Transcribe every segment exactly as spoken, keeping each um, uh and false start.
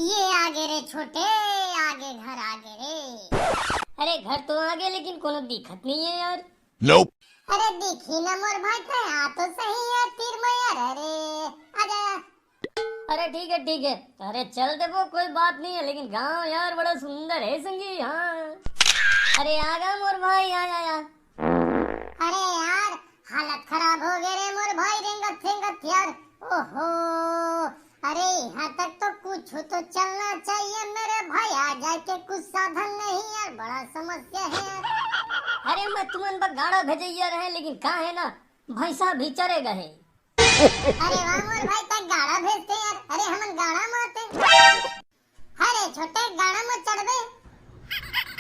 ये आगे रे छोटे, आगे घर आगे रे। अरे घर तो आगे, लेकिन कोनो दिखत नहीं है यार। Nope। अरे दिखी ना मोर भाई, तैं आ तो सही यार, तीर में यार। अरे आजा। अरे ठीक है, ठीक है, अरे चल देबो, कोई बात नहीं है, लेकिन गांव यार बड़ा सुंदर है संगी। हाँ, अरे आ गा मोर भाई, आ, आ, आ। अरे यार, हालत खराब हो गए रे मोर भाई, रेंगत रेंगत यार। ओहो, अरे यहाँ तक तो कुछ तो चलना चाहिए मेरे भाई, आ जाए के कुछ साधन नहीं यार, बड़ा समस्या है यार। अरे मैं तुमन बर गाड़ा भेजइया रहे, लेकिन का है ना, भैंसा भी चरे गए। अरे वाह मोर भाई, तक गाड़ा भेजते यार। अरे हमन गाड़ा मारते। अरे छोटे, गाड़ा में चढ़बे।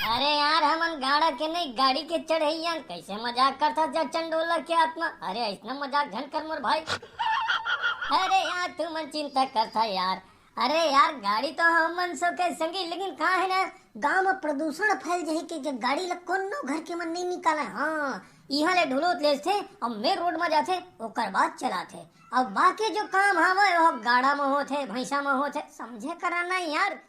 अरे यार, हमन गाड़ा के नहीं, गाड़ी के चढ़े यार। कैसे मजाक करथा जा चंडोला के आत्मा। अरे ऐसना मजाक झन कर मोर भाई। अरे यार, तुमन चिंता करथा यार। अरे यार, गाड़ी तो हमन सो के संगी, लेकिन का है ना, गांव में प्रदूषण फैल जाही के, के गाड़ी ला कोनो घर के मन नहीं निकाले। हाँ, इहाँ ले ढुलूत लेजथे, अब मेन रोड में जाथे, ओकर बाद चलाथे। अब बाकी जो काम हवय, वो गाड़ा में होथे, भैंसा में होथे, समझे करा ना यार।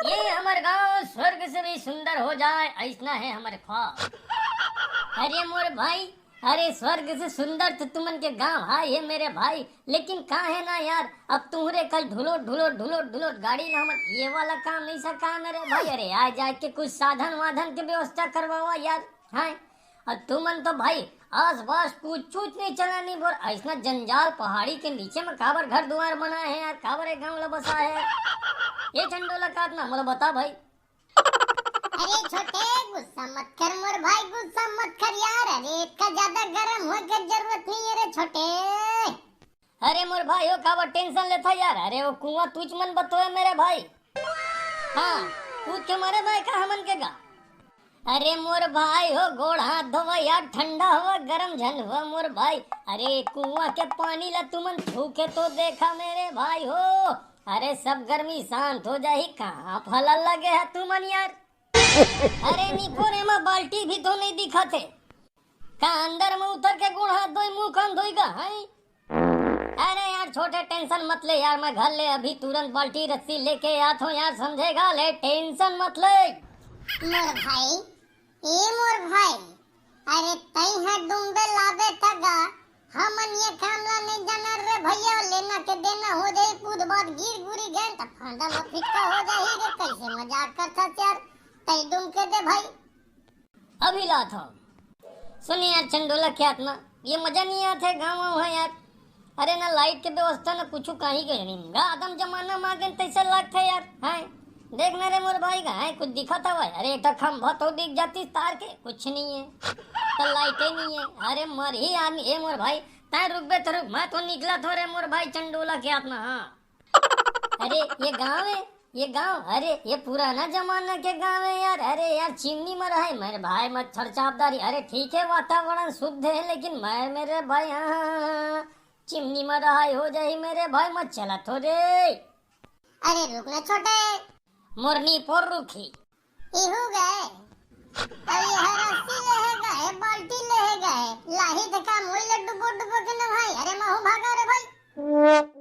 ये हमर गांव स्वर्ग से भी सुंदर हो जाए, ऐसना है हमर ख्वाब। अरे मोर भाई, अरे स्वर्ग से सुंदर तो तुमन के गांव है ये मेरे भाई, लेकिन का है ना यार, अब तुहरे कल ढुलो ढुलो ढुलो ढुलो गाड़ी ला हमन ये वाला काम नहीं सका मेरे भाई। अरे आ जाए के कुछ साधन वाधन के व्यवस्था करवावा यार। हाँ, और तुमन तो भाई आस पास कुछ नहीं चला नहीं बोल, ऐसना जंजाल पहाड़ी के नीचे में काबर घर दुआर बना है यार, काबर एक गांव ला बसा है। ये चंडोला काट ना मोला बता भाई। अरे छोटे, गुस्सा मत कर मोर भाई, गुस्सा मत कर यार। अरे इतना ज्यादा गर्म होए के जरूरत नहीं है रे छोटे। अरे मोर भाई हो, काबर टेंशन लेथा यार? अरे वो कुआं तुच मन बतोए मेरे भाई। हाँ, कूद के मारे भाई का हमन के गा। अरे मोर भाई हो, गोड़ हाथ धोवा यार, ठंडा होवा, गरम झन होवा मोर भाई। अरे कुआं के पानी ला तुमन छू के तो देखा मेरे भाई हो। अरे सब गर्मी शांत हो जाही, कहाँ फलल लगे है तुमन यार। अरे निपोरे में बाल्टी भी तो नहीं दिखत है। का अंदर में उतर के गोड़ हाथ धोई, मुंह कान धोई गा है? अरे यार छोटे, टेंशन मत ले यार, मैं घर ले अभी तुरंत बाल्टी रस्सी लेके आत हूँ यार, समझेगा? ले टेंशन मत ले। मोर भाई, ए मोर भाई, अरे तई हा डूबे लाबे तगा, हमन ये काम ला नहीं जानर रे भैया, लेना के देना हो जाही, कूद बाद गिर गुरी गए त फांदा में फिक्का हो जाही रे, कैसे मजाक करथा यार, तई डूब के दे भाई। अभी लात हूँ। सुन यार चंडोला के आत्मा, ये मजा नहीं आते गाँव वाँव है यार। अरे ना लाइट के व्यवस्था ना कुछ, कहीं के नहीं। गा आदम जमाना में आ गए तैसे लागते यार। हैं, देख ना रे मोर भाई का, हैं, कुछ दिखत हवय? अरे एक ठा खंभा तो दिख जाती तार के, कुछ नहीं है। तो लाइटे नहीं है। अरे मर ही आदमी, ए मोर भाई, तैं रुकबे तो रुक, मैं तो निकला थो रे मोर भाई चंडोला के आत्मा। हाँ। अरे ये गांव है, ये गांव, अरे ये पुराना जमाना के गांव है यार। अरे यार चिमनी में रहे मेरे भाई, मच्छर चापदारी। अरे ठीक है वातावरण शुद्ध है, लेकिन मैं मेरे भाई, हाँ, हाँ, हाँ, हाँ, चिमनी में रहाई हो जाही मेरे भाई, मत चला थो रे। अरे रुक ना छोटे। मोरनी पोर रुखी। इहू गए। अब ये रस्सी ले है गए, बाल्टी ले है गए, लाही देखा मोई ले डुबो डुबो के ना भाई। अरे महू भागा रे भाई।